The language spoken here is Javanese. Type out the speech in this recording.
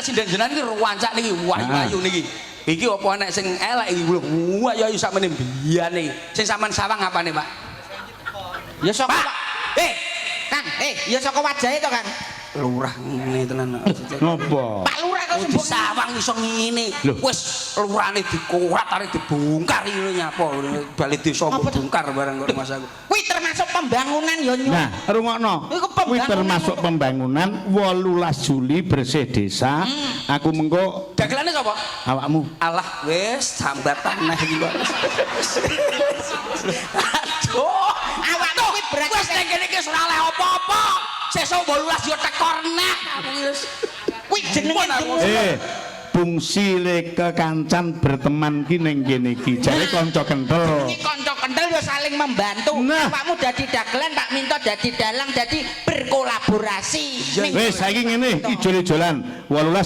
Sinden jenengan iki ruwancak niki wayu-wayu niki. Iki apa enek sing elek iki lho. Wayu sakmene mbiyane. Sing sampean sawang apane, Pak? Ya saka Pak. Eh, Kang, ya saka wajahe to, Kang. Lurah ngene tenan. Ngopo? Pak Lurah kok Oh, sembung. Disawang iso ngene. Loh. Wis lurane dikurat arep dibongkar iki nyapa bali desa Apa to? bongkar barang kok Mas aku. Kuwi termasuk pembangunan ya nyu. Nah, rungokno. Iku Kuwi pembangunan termasuk untuk- pembangunan 18 Juli bersih desa. Aku mengko Dagelane sapa? Awakmu. Alah wis sambat tanah iki kok. Aduh, Awakmu kuwi berarti wis ning kene iki wis ora oleh apa-apa. Sesuk 18 yo tekor neh aku wis. Kuwi jenenge Pun aku. Eh, fungsi le kekancan berteman ki ning kene iki. Jare kanca kentel. Iki kanca kentel ya saling membantu. Nah. Awakmu dadi dagelan, Pak Minto dadi dalang, dadi berkolaborasi. Ning- Wis saiki ngene, ijol-ijolan. 18.